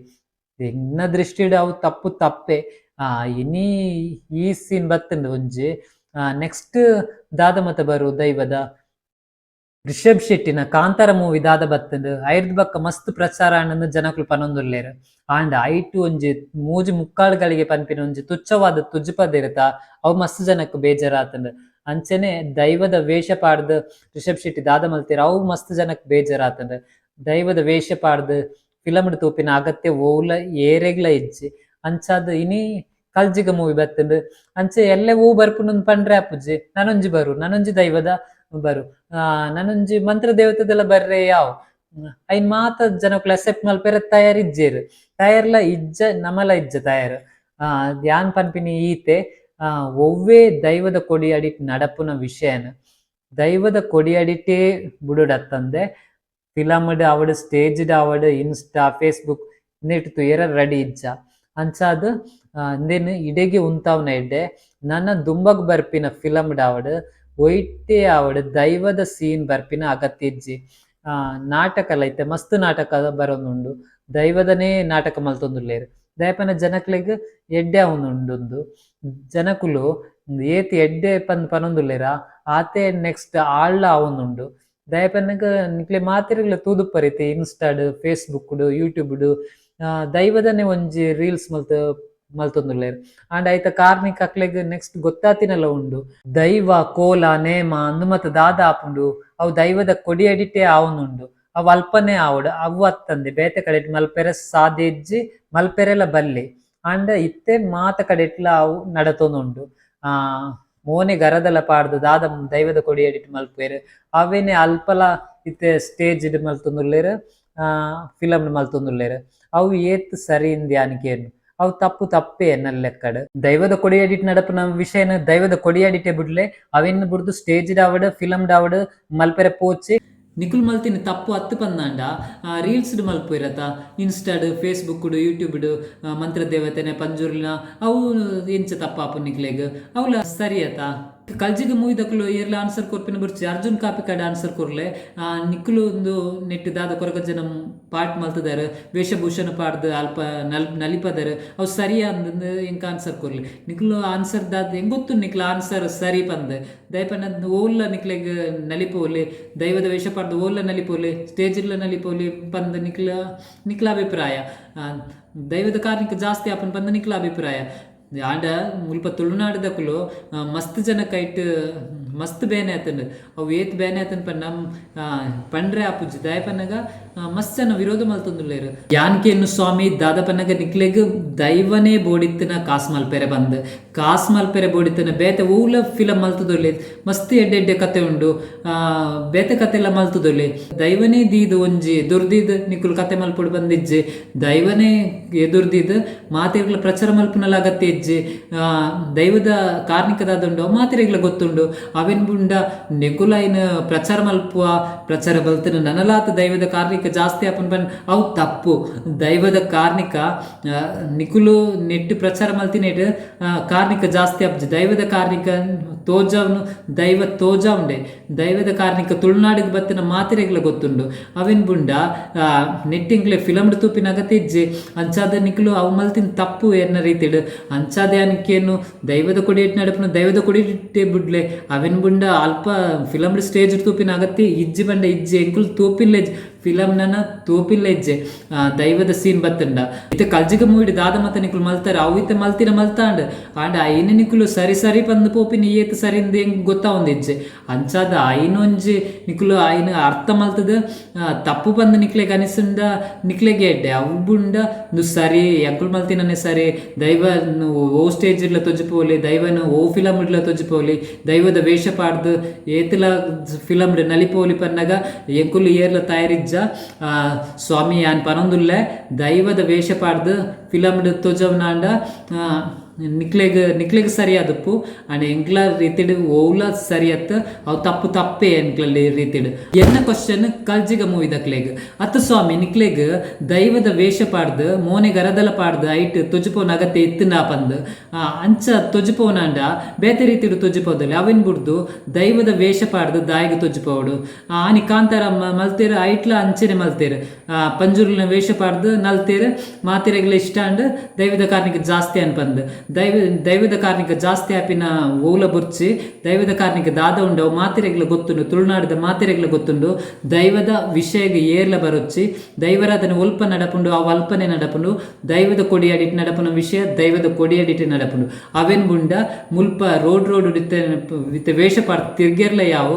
ಎನ್ನ ದೃಷ್ಟಿಡ್ ಅವು ತಪ್ಪು ತಪ್ಪೆ ಇನಿ ಈ ಸೀನ್ ಬತ್ತುಂಡು ಒಂಜಿ ನೆಕ್ಸ್ಟ್ ದಾದ ಮತ ಬರು ದೈವದ ರಿಷಬ್ ಶೆಟ್ಟಿನ ಕಾಂತಾರ ಮೂವಿ ದಾದ ಬತ್ತುಂಡು ಐರ್ದ್ ಬಕ್ಕ ಮಸ್ತ್ ಪ್ರಚಾರ ಆಂಡ್ ಜನಕುಲು ಪನೊಂದುಲ್ಲೆರ್ ಆಂಡ ಐಟ್ ಒಂಜಿ ಮೂಜಿ ಮುಕ್ಕಾಳುಗಳಿಗೆ ಪನ್ಪಿನ ಒಂಜಿ ತುಚ್ಛವಾದ ತುಜುಪದಿರ್ತ ಅವು ಮಸ್ತ್ ಜನಕ್ ಬೇಜಾರಾತುಂಡು ಅಂಚನೆ ದೈವದ ವೇಷ ಪಾಡ್ದ್ ರಿಷಬ್ ಶೆಟ್ಟಿ ದಾದ ಮಲ್ತೆರ್ ಅವು ಮಸ್ತ್ ಜನಕ್ ಬೇಜಾರಾತುಂಡು ದೈವದ ವೇಷ ಪಾಡ್ದ್ ಫಿಲಂ ಡ್ ತೂಪಿನ ಅಗತ್ಯ ಓಲ ಏರೆಗ್ಲ ಇಜ್ಜಿ ಅಂಚಾದ್ ಇನಿ ಕಲ್ಜಿಗ ಮೂವಿ ಬತ್ತುಂಡು ಅಂಚೆ ಎಲ್ಲೆ ಓ ಬರ್ಪುಂಡು ಪಂಡ್ರೆ ಆಪುಜಿ ನನೊಂಜಿ ಬರು ನನೊಂಜಿ ದೈವದ ಬರು ನನೊಂಜಿ ಮಂತ್ರ ದೇವತೆದೆಲ್ಲ ಬರ್ರೆ ಯಾವ್ ಐನ್ ಮಾತ ಜನಕುಲು ಅಕ್ಸೆಪ್ಟ್ ಮಲ್ಪೆರೆ ತಯಾರ್ ಇಜ್ಜೆರ್ ತಯಾರ್ಲ ಇಜ್ಜ ನಮಲ ಇಜ್ಜ ತಯಾರ್ ಯಾನ್ ಪನ್ಪಿನಿ ಈತೆ ಒವ್ವೇ ದೈವದ ಕೊಡಿ ಅಡಿಟ್ ನಡಪುನ ವಿಷಯನ್ ದೈವದ ಕೊಡಿ ಅಡಿಟೇ ಬುಡೊಡತ್ತಂದೆ ಫಿಲಂ ಡ್ ಆವಡ್ ಸ್ಟೇಜ್ ಡ್ ಆವಡ್ ಇನ್ಸ್ಟಾ ಫೇಸ್ಬುಕ್ ನೆಟ್ ತೂಯೆರೆ ರೆಡಿ ಇಜ್ಜ ಅಂಚಾದ್ ಇಂದೆನ್ ಇಡೆಗೆ ಉಂತಾವುನ ಎಡ್ಡೆ ನನ ದುಂಬಗ್ ಬರ್ಪಿನ ಫಿಲಂ ಡ್ ಆವಡ್ ಒಯ್ಟೇ ಆವಡ್ ದೈವದ ಸೀನ್ ಬರ್ಪಿನ ಅಗತ್ಯ ಇಜ್ಜಿ ನಾಟಕಲ ಇತ್ತೆ ಮಸ್ತ್ ನಾಟಕ ಬರೊಂದುಂಡು ದೈವದನೇ ನಾಟಕ ಮಲ್ತೊಂದುಲ್ಲೆರ್ ದಾಯೆ ಪಂಡ ಜನಕ್ಲೆಗ್ ಎಡ್ಡೆ ಆವೊಂದುಂಡು ಜನಕುಲು ಏತ್ ಎಡ್ಡೆ ಪಂದ್ ಪನೊಂದುಲ್ಲೆರ ಆತೆ ನೆಕ್ಸ್ಟ್ ಆಳ್ಲ ಆವೊಂದುಂಡು ದಾಯೆ ಪನ್ನಗ ನಿಕ್ಲೆ ಮಾತೆರೆಗ್ಲ ತೂದುಪ್ಪರ್ ಇತ್ತೆ ಇನ್ಸ್ಟಾಡ್ ಫೇಸ್ಬುಕ್ ಡ್ ಯೂಟ್ಯೂಬ್ ಡ್ ದೈವದನೆ ಒಂಜಿ ರೀಲ್ಸ್ ಮಲ್ತೊಂದುಲ್ಲೆರ್ ಆಂಡ ಐತ ಕಾರ್ನಿಕ ಅಕ್ಲೆಗ್ ನೆಕ್ಸ್ಟ್ ಗೊತ್ತಾತಿನಲ ಉಂಡು ದೈವ ಕೋಲ ನೇಮ ಅಂದು ಮತ ದಾದ ಆಪುಂಡು ಅವು ದೈವದ ಕೊಡಿ ಅಡಿಟೇ ಆವೊಂದುಂಡು ಅವು ಅಲ್ಪನೆ ಆವೊಡು ಅವು ಅತ್ತಂದೆ ಬೇತೆ ಕಡೆಟ್ ಮಲ್ಪೆರೆ ಸಾಧ್ಯ ಇಜ್ಜಿ ಮಲ್ಪೆರೆಲ ಬಲ್ಲಿ ಆಂಡ ಇತ್ತೆ ಮಾತ ಕಡೆಟ್ಲ ಅವು ನಡತೊಂದುಂಡು ಮೋನೆ ಗರದಲ ಪಾಡ್ದ್ ದಾದ ದೈವದ ಕೊಡಿ ಅಡಿಟ್ ಮಲ್ಪುವೆರ್ ಅವೆನೆ ಅಲ್ಪಲ ಇತ್ತೆ ಸ್ಟೇಜ್ ಡ್ ಮಲ್ತೊಂದುಲ್ಲೆರ್ ಫಿಲಂ ಡ್ ಮಲ್ತೊಂದುಲ್ಲೆರ್ ಅವು ಏತ್ ಸರಿ ಇಂದ್ ಯಾನ್ ಕೇನು ಅವು ತಪ್ಪು ತಪ್ಪೇ ಎನ್ನ ಲೆಕ್ಕಡ್ ದೈವದ ಕೊಡಿ ಅಡಿಟ್ ನಡಪುನ ವಿಷಯನ್ ದೈವದ ಕೊಡಿ ಅಡಿಟೇ ಬುಡ್ಲೆ ಅವೆನ್ ಬುಡ್ದು ಸ್ಟೇಜ್ ಡ್ ಆವಡ್ ಫಿಲಂ ಡ್ ಆವಡ್ ಮಲ್ಪೆರೆ ಪೋಚಿ ನಿಕುಲು ಮಲ್ತಿನ ತಪ್ಪು ಅತ್ತ್ ಪಂದಾಂಡ ರೀಲ್ಸ್ ಡ್ ಮಲ್ಪುವೆರತ ಇನ್ಸ್ಟಾಡ್ ಫೇಸ್ಬುಕ್ ಡ್ ಯೂಟ್ಯೂಬ್ ಡ್ ಮಂತ್ರ ದೇವತೆನೆ ಪಂಜುರ್ಲಿನ ಅವು ಎಂಚ ತಪ್ಪಾಪುಂಡು ನಿಕ್ಲೆಗ್ ಅವುಲ ಸರಿ ಅತ ಕಲ್ಜಿಗ ಮೂವಿದಕುಲು ಏರ್ಲ ಆನ್ಸರ್ ಕೊರ್ಪಿನ ಬೊರ್ಚಿ ಅರ್ಜುನ್ ಕಾಪಿಕಾಡ್ ಆನ್ಸರ್ ಕೊರ್ಲೆ ನಿಕುಲು ಉಂದು ನೆಟ್ಟ್ ದಾದ ಕೊರಗಜ್ಜನ ಪಾರ್ಟ್ ಮಲ್ತುದರ್ ವೇಷಭೂಷಣ ಪಾಡ್ದ್ ಅಲ್ಪ ನಲಿಪದರ್ ಅವು ಸರಿಯಾ ಅಂದ್ ಎಂಕ್ ಆನ್ಸರ್ ಕೊರ್ಲೆ ನಿಕುಲು ಆನ್ಸರ್ ದಾದ ಎಂಕ್ ಗೊತ್ತುಂಡು ನಿಕ್ಲ ಆನ್ಸರ್ ಸರಿ ಪಂದ್ ದಾಯೆ ಪಂಡ ಓಲ್ಲ ನಿಕ್ಲೆಗ್ ನಲಿಪೊಲಿ ದೈವದ ವೇಷ ಪಾಡ್ದ್ ಓಲ್ಲ ನಲಿಪೊಲಿ ಸ್ಟೇಜ್ ಡ್ಲ ನಲಿಪೊಲಿ ಪಂದ್ ನಿಕ್ಲ ನಿಕ್ಲ ಅಭಿಪ್ರಾಯ ದೈವದ ಕಾರ್ಣಿಕ ಜಾಸ್ತಿ ಆಪುಂಡು ಪಂದ್ ನಿಕ್ಲ ಅಭಿಪ್ರಾಯ ಆಂಡ ಮುಲ್ಪ ತುಳುನಾಡುದಕುಲು ಮಸ್ತ್ ಜನಕ್ ಐಟ್ ಮಸ್ತ್ ಬೇನೆ ಆತುಂಡು ಅವು ಏತ್ ಬೇನೆ ಆತುಂಡು ಪಂಡ ಪಂಡ್ರೆ ಆಪುಜಿ ದಾಯೆ ಪನ್ನಗ ಮಸ್ತ್ ಜನ ವಿರೋಧ ಮಲ್ತೊಂದುಲ್ಲೆರ್ ಯಾನ್ ಕೇನು ಸ್ವಾಮಿ ದಾದ ಪನ್ನಗ ನಿಕ್ಲೆಗ್ ದೈವನೇ ಬೋಡಿತ್ತಿನ ಕಾಸ್ ಮಲ್ಪೆರೆ ಪಂದ್ ಕಾಸ್ ಮಲ್ಪೆರೆ ಬೋಡಿತ್ತಿನ ಬೇತೆ ಒವ್ಲ ಫಿಲಂ ಮಲ್ತುದೊಲಿ ಮಸ್ತ್ ಎಡ್ಡೆ ಎಡ್ಡೆ ಕತೆ ಉಂಡು ಬೇತೆ ಕತೆ ಲ ಮಲ್ತುದೊಲಿ ದೈವನೇ ದೀದ್ ಒಂಜಿ ಎದುರ್ದೀದ್ ನಿಕುಲು ಕತೆ ಮಲ್ಪೊಡು ಪಂದಿಜ್ಜಿ ದೈವನೇ ಎದುರ್ದೀದ್ ಮಾತೆರ್ಗ್ಲ ಪ್ರಚಾರ ಮಲ್ಪುನಲ ಅಗತ್ಯ ಇಜ್ಜಿ ದೈವದ ಕಾರ್ಣಿಕ ದಾದ ಉಂಡು ಅವು ಮಾತೆರೆಗ್ಲ ಗೊತ್ತುಂಡು ಅವೆನ್ ಬುಂಡ ನಿಕುಲು ಐನ್ ಪ್ರಚಾರ ಮಲ್ಪುವ ಪ್ರಚಾರ ಮಲ್ತುಂಡ ನನಲಾತ್ ದೈವದ ಕಾರ್ಣಿಕ ಜಾಸ್ತಿ ಆಪುಂಡು ಪಂಡ ಅವು ತಪ್ಪು ದೈವದ ಕಾರ್ಣಿಕ ನಿಕುಲು ನೆಟ್ಟ್ ಪ್ರಚಾರ ಮಲ್ತಿನೆಟ್ ಕಾರ್ಣಿಕ ಜಾಸ್ತಿ ಆಪುಜಿ ದೈವದ ಕಾರ್ಣಿಕ ತೋಜಾವುನು ದೈವ ತೋಜಾವುಂಡೆ ದೈವದ ಕಾರ್ಣಿಕ ತುಳುನಾಡುಗ್ ಬತ್ತಿನ ಮಾತೆರೆಗ್ಲ ಗೊತ್ತುಂಡು ಅವೆನ್ ಬುಂಡ ನೆಟ್ಟ್ ಎಂಕ್ಲೆ ಫಿಲಂ ಡ್ ತೂಪಿನ ಅಗತ್ಯ ಇಜ್ಜಿ ಅಂಚಾದ್ ನಿಕುಲು ಅವು ಮಲ್ತಿನ ತಪ್ಪು ಎನ್ನ ರೀತಿಡ್ ಅಂಚಾದ್ ಯಾನ್ ಕೇನು ದೈವದ ಕೊಡಿಟ್ ನಡಪುನ ದೈವದ ಕೊಡಿಟೇ ಬುಡ್ಲೆ ಅವೆನ್ ಬುಂಡ ಅಲ್ಪ ಫಿಲಂ ಡ್ ಸ್ಟೇಜ್ ಡ್ ತೂಪಿನ ಅಗತ್ಯ ಇಜ್ಜಿ ಪಂಡ ಇಜ್ಜಿ ಎಂಕುಲು ತೂಪಿನ್ಲ ಇಜ್ಜಿ. ಫಿಲಮ್ ನನ ತೂಪಿಲ್ಲ ಇಜ್ಜೆ ದೈವದ ಸೀನ್ ಬತ್ತುಂಡ. ಇತ್ತೆ ಕಲ್ಜಿಗ ಮೂವಿಡ್ ದಾದ ಮತ ನಿಕುಲು ಮಲ್ತಾರ ಅವು ಇತ್ತೆ ಮಲ್ತಿನ ಮಲ್ತಾಂಡ್ ಆಂಡ ಐನ ನಿಕುಲು ಸರಿ ಸರಿ ಪಂದ್ ಪೋಪಿನ ಏತ್ ಸರಿಂದ್ ಎಂಕ್ ಗೊತ್ತಾವೊಂದಿಜ್ಜೆ. ಅಂಚಾದ್ ಐನೊಂಜಿ ನಿಕುಲು ಐನ ಅರ್ಥ ಮಲ್ತುದು ತಪ್ಪು ಪಂದ್ ನಿಕ್ಲೆಗ್ ಅನಿಸುಂಡ ನಿಕ್ಲೆಗ್ ಎಡ್ಡೆ ಅವು ಬುಂಡ ಉಂದು ಸರಿ ಎಂಕುಲು ಮಲ್ತಿನನೆ ಸರಿ ದೈವ ಓ ಸ್ಟೇಜ್ ಡ್ಲ ತೊಜಿಪೋಲಿ ದೈವನ್ ಓ ಫಿಲಮ್ ಡ್ಲ ತೊಜಿಪೋಲಿ ದೈವದ ವೇಷ ಪಾಡ್ದ್ ಏತ್ಲ ಫಿಲಮ್ ಡ್ ನಲಿಪೋಲಿ ಪನ್ನಗ ಎಂಕುಲು ಏರ್ಲ ತಯಾರಿಜ್ಜ. ಸ್ವಾಮಿ ಯಾನ್ ಪನೊಂದುಲ್ಲೆ ದೈವದ ವೇಷ ಪಾಡ್ದ್ ಫಿಲಮ್ ಡ್ ತೊಜವುನಾಂಡ ನಿಕ್ಲೆಗ್ ನಿಕ್ಲೆಗ್ ಸರಿಯಾದುಪ್ಪು ಆಂಡ ಎಂಕ್ಲ ರೀತಿಡ್ ಒವ್ಲ ಸರಿ ಅತ್ತ್ ಅವು ತಪ್ಪು ತಪ್ಪೇ ಎಂಕ್ಲ ರೀತಿಡ್. ಎನ್ನ ಕ್ವಶನ್ ಕಲ್ಜಿಗ ಮೂವಿದಕ್ಲೆಗ್ ಅತ್ತ್ ಸ್ವಾಮಿ ನಿಕ್ಲೆಗ್ ದೈವದ ವೇಷ ಪಾಡ್ದ್ ಮೋನೆ ಗರದಲ ಪಾಡ್ದ್ ಐಟ್ ತೊಜಿಪೋನ ಅಗತ್ಯ ಇತ್ತ್ಂಡಾ ಪಂದ್ ಅಂಚ ತೊಜಿಪೋನಾಂಡ ಬೇತೆ ರೀತಿಡ್ ತೊಜಿಪೋದೊಲಿ ಅವೆನ್ ಬುಡ್ದು ದೈವದ ವೇಷ ಪಾಡ್ದ್ ದಾಯೆಗ್ ತೊಜಿಪೋವೊಡು ಆನಿ ಕಾಂತಾರ ಮಲ್ತೆರ್ ಐಟ್ಲ ಅಂಚನೆ ಮಲ್ತೆರ್ ಪಂಜುರ್ಲಿನ ವೇಷ ಪಾಡ್ದ್ ನಲ್ತೆರ್ ಮಾತೆರೆಗ್ಲ ಇಷ್ಟ ಆಂಡ್ ದೈವದ ಕಾರ್ಣಿಕ ಜಾಸ್ತಿ ಆಂಡ್ ಪಂದ್ ದೈವದ ಕಾರ್ಣಿಕ ಜಾಸ್ತಿ ಆಪಿನ ಓಲ ಬೊರ್ಚಿ ದೈವದ ಕಾರ್ಣಿಕ ದಾದ ಉಂಡು ಅವು ಮಾತೆರೆಗ್ಲ ಗೊತ್ತುಂಡು ತುಳುನಾಡುದ ಮಾತೆರೆಗ್ಲ ಗೊತ್ತುಂಡು ದೈವದ ವಿಷಯಗ್ ಏರ್ಲ ಬರೊಚ್ಚಿ ದೈವರಾಧನೆ ಒಲ್ಪ ನಡಪುಂಡು ಅವು ಅಲ್ಪನೆ ನಡಪುಂಡು ದೈವದ ಕೊಡಿಯಡಿಟ್ ನಡಪುನ ವಿಷಯ ದೈವದ ಕೊಡಿಯಡಿಟ್ ನಡಪುಂಡು ಅವೆನ್ ಬುಂಡ ಮುಲ್ಪ ರೋಡ್ ರೋಡ್ ಇತ್ತೆ ವೇಷ ಪಾಡ್ದ್ ತಿರ್ಗೆರ್ಲ ಯಾವು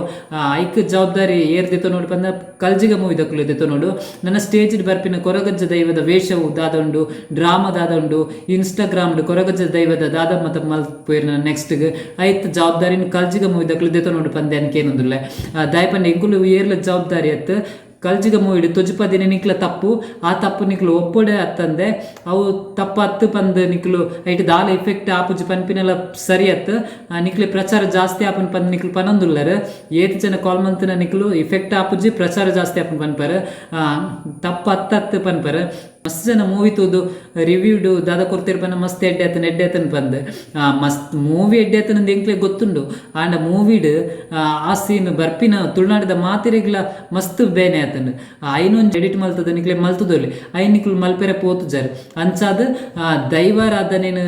ಐಕ್ ಜವಾಬ್ದಾರಿ ಏರ್ ದೆತೊನೊಡು ಪಂಡ ಕಲ್ಜಿಗ ಮೂವಿದಕುಲು ದೆತೊನೊಡು ನನ ಸ್ಟೇಜ್ ಡ್ ಬರ್ಪಿನ ಕೊರಗಜ್ಜ ದೈವದ ವೇಷವು ದಾದ ಉಂಡು ಡ್ರಾಮ ದಾದ ಉಂಡು ಇನ್ಸ್ಟಾಗ್ರಾಮ್ ಡ್ ಕೊರಗಜ್ಜ ದೈವದ ದಾದ ಮತ ಮಲ್ಪುವೆರ್ ನನ ನೆಕ್ಸ್ಟ್ ಗ್ ಐತ ಜವಾಬ್ದಾರಿನ್ ಕಲ್ಜಿಗ ಮೂವಿದಕುಲು ದೆತೊನೊಡು ಪಂದ್ ಯಾನ್ ಕೇನೊಂದುಲ್ಲೆ ದಾಯೆ ಪಂಡ ಎಂಕುಲು ಏರ್ಲ ಜವಾಬ್ದಾರಿ ಅತ್ತ್ ಕಲ್ಜಿಗ ಮೂವಿಡ್ ತೊಜಿಪದಿನ ನಿಕ್ಲ ತಪ್ಪು ಆ ತಪ್ಪು ನಿಕ್ಲು ಒಪ್ಪೊಡೆ ಅತ್ತಂದೆ ಅವು ತಪ್ಪು ಅತ್ತ್ ಪಂದ್ ನಿಕ್ಲು ಐಟ್ ದಾಲ ಎಫೆಕ್ಟ್ ಆಪುಜಿ ಪನ್ಪಿನಲ ಸರಿ ಅತ್ತ್ ನಿಕ್ಲೆ ಪ್ರಚಾರ ಜಾಸ್ತಿ ಆಪುಂಡು ಪಂದ್ ನಿಕ್ಲು ಪನೊಂದುಲ್ಲರ್ ಏತ್ ಜನ ಕಾಲ್ ಮಲ್ತಿನ ನಿಕ್ಲು ಎಫೆಕ್ಟ್ ಆಪುಜಿ ಪ್ರಚಾರ ಜಾಸ್ತಿ ಆಪುಂಡು ಪನ್ಪರ್ ತಪ್ಪು ಅತ್ತತ್ತ್ ಪನ್ಪರ್ ಮಸ್ತ್ ಜನ ಮೂವಿ ತೂದು ರಿವ್ಯೂಡ್ ದಾದ ಕೊರ್ತೆರ್ ಪಂಡ ಮಸ್ತ್ ಎಡ್ಡೆ ಆತ್ಂಡ್ ಎಡ್ಡೆ ಆತ್ಂಡ್ ಪಂದ್ ಮಸ್ತ್ ಮೂವಿ ಎಡ್ಡೆ ಆತ್ಂಡ್ ಎಂಕ್ಲೆಗ್ ಗೊತ್ತುಂಡು ಆಂಡ ಮೂವಿಡ್ ಆ ಸೀನ್ ಬರ್ಪಿನ ತುಳುನಾಡ್ದ ಮಾತೆರೆಗ್ಲ ಮಸ್ತ್ ಬೇನೆ ಆತ್ಂಡ್ ಐನೊಂಜಿ ಎಡಿಟ್ ಮಲ್ತುದು ನಿಕ್ಲೆ ಮಲ್ತುದೊಲಿ ಐನ್ ನಿಕುಲು ಮಲ್ಪೆರೆ ಪೋತುಜರ್ ಅಂಚಾದ್ ದೈವಾರಾಧನೆನ್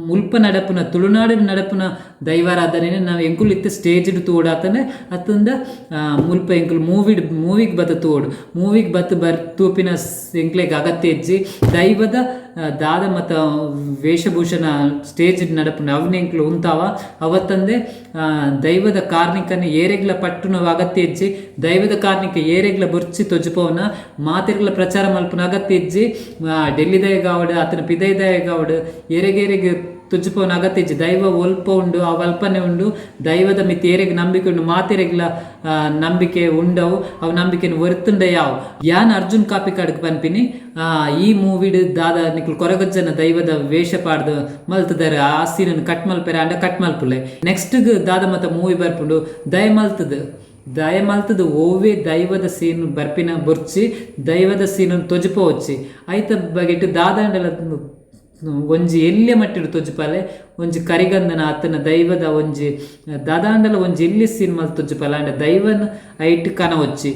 ಮುಲ್ಪ ನಡಪುನ ತುಳುನಾಡ್ ನಡಪುನ ದೈವಾರಾಧನೆನ್ ನಾವು ಎಂಕುಲು ಇತ್ತೆ ಸ್ಟೇಜ್ಡ್ ತೂವೊಡಾತಂಡ ಅತ್ತಂಡ ಮುಲ್ಪ ಎಂಕುಲು ಮೂವಿಡ್ ಮೂವಿಗ್ ಬತ್ತ್ ತೂವೊಡು ಮೂವಿಗ್ ಬತ್ತ್ ಬರ್ ತೂಪಿನ ಎಂಕ್ಲೆಗ್ ಅಗತ್ಯ ಇಜ್ಜಿ ದೈವದ ದಾದ ಮತ ವೇಷಭೂಷಣ ಸ್ಟೇಜ್ಡ್ ನಡಪುನ ಅವ್ನ ಎಂಕುಲು ಉಂತಾವ ಅವತ್ತಂದೆ ದೈವದ ಕಾರ್ಣಿಕನ್ ಏರೆಗ್ಲ ಪಟ್ಟುನ ಅಗತ್ಯ ಇಜ್ಜಿ ದೈವದ ಕಾರ್ಣಿಕ ಏರೆಗ್ಲ ಬೊರ್ಚಿ ತೊಜಿಪವುನ ಮಾತೆರ್ಗ್ಲ ಪ್ರಚಾರ ಮಲ್ಪುನ ಅಗತ್ಯ ಇಜ್ಜಿ ಡೆಲ್ಲಿದಯಗಾವಡ್ ಅತ್ತಂಡ ಪಿದಯಿದಯಗಾವಡ್ ಏರೆಗೇರೆಗ್ ತೊಜಿಪವುನ ಅಗತ್ಯ ಇಜ್ಜಿ ದೈವ ಒಲ್ಪ ಉಂಡು ಅವು ಅಲ್ಪನೆ ಉಂಡು ದೈವದ ಮಿತ್ತ್ ಏರೆಗ್ ನಂಬಿಕೆ ಉಂಡು ಮಾತೆರೆಗ್ಲ ನಂಬಿಕೆ ಉಂಡವು ಅವು ನಂಬಿಕೆನ್ ಒರಿತುಂಡ ಯಾವು ಯಾನ್ ಅರ್ಜುನ್ ಕಾಪಿಕಾಡ್ಗ್ ಪನ್ಪಿನಿ ಈ ಮೂವಿಡ್ ದಾದ ನಿಕುಲು ಕೊರಗಜ್ಜನ ದೈವದ ವೇಷ ಪಾಡ್ದ್ ಮಲ್ತ್ದರ್ ಆ ಸೀನ್ ನ್ ಕಟ್ ಮಲ್ಪೆರೆ ಆಂಡ ಕಟ್ ಮಲ್ಪುಲೆ ನೆಕ್ಸ್ಟ್ ಗ್ ದಾದ ಮಾತ ಮೂವಿ ಬರ್ಪುಂಡು ದಯ ಮಲ್ತ್ದ್ ದಯ ಮಲ್ತ್ದ್ ಒವ್ವೆ ದೈವದ ಸೀನ್ ಬರ್ಪಿನ ಬೊರ್ಚಿ ದೈವದ ಸೀನ್ ನ್ ತೊಜಿಪವೊಚ್ಚಿ ಐತ ಬಗೆಟ್ ದಾದಾಂಡಲ ಒಂಜಿ ಎಲ್ಯ ಮಟ್ಟಿಡ್ ತೊಜಿಪಾಲೆ ಒಂಜಿ ಕರಿಗಂಧನ ಅತ್ತಂಡ ದೈವದ ಒಂಜಿ ದಾದಾಂಡಲ ಒಂಜಿ ಎಲ್ಯ ಸೀನ್ ಮಲ್ತ್ ತೊಜಿಪಾಲೆ ಆಂಡ ದೈವನ್ ಐಟ್ ಕನವೊಚ್ಚಿ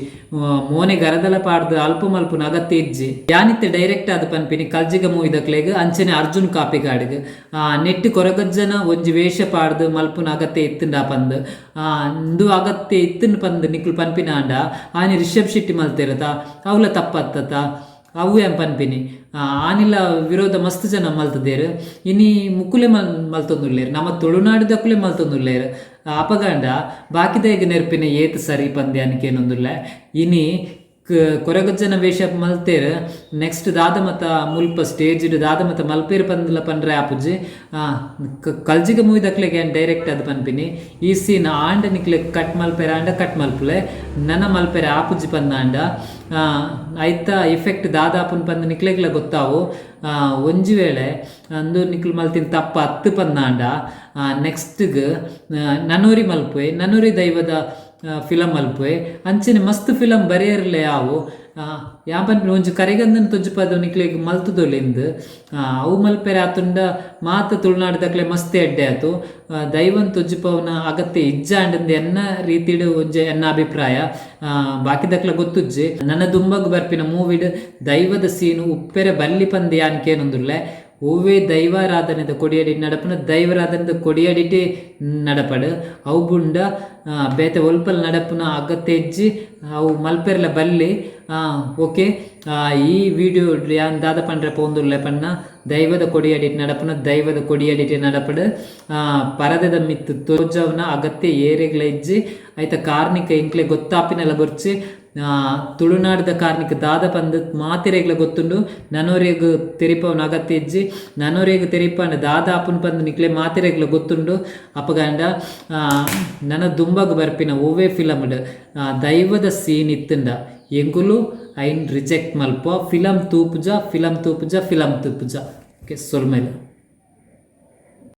ಮೋನೆ ಗರದಲ ಪಾಡ್ದ್ ಅಲ್ಪ ಮಲ್ಪುನ ಅಗತ್ಯ ಇಜ್ಜಿ ಯಾನಿತ್ತೆ ಡೈರೆಕ್ಟ್ ಆದ್ ಪನ್ಪಿನಿ ಕಲ್ಜಿಗ ಮೂವಿದಕ್ಲೆಗ್ ಅಂಚನೆ ಅರ್ಜುನ್ ಕಾಪಿಕಾಡ್ಗ್ ನೆಟ್ಟ್ ಕೊರಗಜ್ಜನ ಒಂಜಿ ವೇಷ ಪಾಡ್ದ್ ಮಲ್ಪುನ ಅಗತ್ಯ ಇತ್ತ್ಂಡ ಪಂದ್ ಉಂದು ಅಗತ್ಯ ಇತ್ತ್ಂಡ್ ಪಂದ್ ನಿಕುಲು ಪನ್ಪಿನಾಂಡ ಆನಿ ರಿಷಬ್ ಶೆಟ್ಟಿ ಮಲ್ತೆರತ ಅವ್ಲ ತಪ್ಪತ್ತತ ಅವು ಯಾನ್ ಪನ್ಪಿನಿ ಆನಿಲ ವಿರೋಧ ಮಸ್ತ್ ಜನ ಮಲ್ತ್ದೆರ್ ಇನಿ ಮುಕುಲೆ ಮಲ್ತೊಂದುಲ್ಲೆರ್ ನಮ ತುಳುನಾಡ್ದಕುಲೆ ಮಲ್ತೊಂದುಲ್ಲೆರ್ ಅಪಗಾಂಡ ಬಾಕಿದಯಗ್ ನೆರ್ಪಿನ ಏತ್ ಸರಿ ಪಂದ್ ಯಾನ್ ಕೇನೊಂದುಲ್ಲೆ ಇನಿ ಕೊರಗಜ್ಜನ ವೇಷ ಮಲ್ತೆರ್ ನೆಕ್ಸ್ಟ್ ದಾದ ಮತ ಮುಲ್ಪ ಸ್ಟೇಜ್ಡ್ ದಾದ ಮತ ಮಲ್ಪೆರ್ ಪಂದ್ಲ ಪನ್ರೆ ಆಪುಜಿ ಕಲ್ಜಿಗ ಮೂವಿದಕ್ಲೆಗ್ ಯಾನ್ ಡೈರೆಕ್ಟ್ ಆದ್ ಪನ್ಪಿನಿ ಈ ಸೀನ್ ಆಂಡ ನಿಕ್ಲೆಗ್ ಕಟ್ ಮಲ್ಪೆರೆ ಆಂಡ ಕಟ್ ಮಲ್ಪುಲೆ ನನ ಮಲ್ಪೆರೆ ಆಪುಜಿ ಪಂದಾಂಡ ಐತ ಎಫೆಕ್ಟ್ ದಾದ ಆಪುಂಡು ಪಂದ್ ನಿಕ್ಲೆಗ್ಲ ಗೊತ್ತಾವು ಒಂಜಿ ವೇಳೆ ಅಂದು ನಿಕ್ಲು ಮಲ್ತಿನ ತಪ್ಪು ಅತ್ತ್ ಪಂದಾಂಡ ನೆಕ್ಸ್ಟ್ ಗ್ ನನೊರಿ ಮಲ್ಪುವೆ ನನೊರಿ ದೈವದ ಫಿಲಂ ಮಲ್ಪುವೆ ಅಂಚನೆ ಮಸ್ತ್ ಫಿಲಂ ಬರೆಯರ್ಲೆ ಆವು ಯಾನ್ ಪನ್ಪಿನಿ ಒಂಜಿ ಕರಿಗಂಧನ್ ತೊಜಿಪಾದ್ ನಿಕ್ಲೆಗ್ ಮಲ್ತುದೊಲಿಂದ್ ಅವು ಮಲ್ಪೆರೆ ಆತುಂಡ ಮಾತ ತುಳುನಾಡ್ದಕ್ಲೆ ಮಸ್ತ್ ಎಡ್ಡೆ ಆತು ದೈವನ್ ತೊಜಿಪಾವುನ ಅಗತ್ಯ ಇಜ್ಜಾಂಡ್ ಎನ್ನ ರೀತಿಡ್ ಒಂಜಿ ಎನ್ನ ಅಭಿಪ್ರಾಯ ಬಾಕಿದಕ್ಲ ಗೊತ್ತುಜ್ಜಿ ನನ ದುಂಬಗ್ ಬರ್ಪಿನ ಮೂವಿಡ್ ದೈವದ ಸೀನ್ ಉಪ್ಪೆರೆ ಬಲ್ಲಿ ಪಂದ್ ಯಾನ್ ಕೇನೊಂದುಲ್ಲೆ. ಒವ್ವೇ ದೈವಾರಾಧನೆದ ಕೊಡಿಯಡಿಟ್ ನಡಪುನ ದೈವರಾಧನೆದ ಕೊಡಿಯಡಿಟೇ ನಡಪಡ್. ಅವು ಬುಡ್ಂಡ ಬೇತೆ ಒಲ್ಪಲ ನಡಪುನ ಅಗತ್ಯ ಇಜ್ಜಿ. ಅವು ಮಲ್ಪೆರೆಲ ಬಲ್ಲಿ. ಓಕೆ, ಈ ವಿಡಿಯೋ ಯಾನ್ ದಾದ ಪಂಡ್ರೆ ಪೋವೊಂದುಲ್ಲೆ ಪನ್ನ, ದೈವದ ಕೊಡಿಯಡಿಟ್ ನಡಪುನ ದೈವದ ಕೊಡಿಯಡಿಟೇ ನಡಪಡ್. ಪರದೆದ ಮಿತ್ತ್ ತೋಜಾವುನ ಅಗತ್ಯ ಏರೆಗ್ಲ ಇಜ್ಜಿ. ಐತ ಕಾರ್ಣಿಕ ಎಂಕ್ಲೆಗ್ ಗೊತ್ತಾಪಿನಲ ಬೊರ್ಚಿ. ತುಳುನಾಡ್ದ ಕಾರ್ಣಿಕ ದಾದ ಪಂದ್ ಮಾತೆರೆಗ್ಲ ಗೊತ್ತುಂಡು. ನನೊರಿಯಗ್ ತೆರಿಪಾವುನ ಅಗತ್ಯ ಇಜ್ಜಿ. ನನೊರಿಯಗ್ ತೆರಿಪಾಂಡ ದಾದ ಆಪುಂಡು ಪಂದ್ ನಿಕ್ಲೆ ಮಾತೆರೆಗ್ಲ ಗೊತ್ತುಂಡು. ಅಪಗಾಂಡ ನನ ದುಂಬಗ್ ಬರ್ಪಿನ ಒವ್ವೆ ಫಿಲಮ್ಡ್ ದೈವದ ಸೀನ್ ಇತ್ತ್ಂಡ ಎಂಕುಲು ಐನ್ ರಿಜೆಕ್ಟ್ ಮಲ್ಪುವ. ಫಿಲಮ್ ತೂಪುಜ, ಫಿಲಮ್ ತೂಪುಜ, ಫಿಲಮ್ ತೂಪುಜ. ಓಕೆ, ಸೊಲ್ಮೆಲು.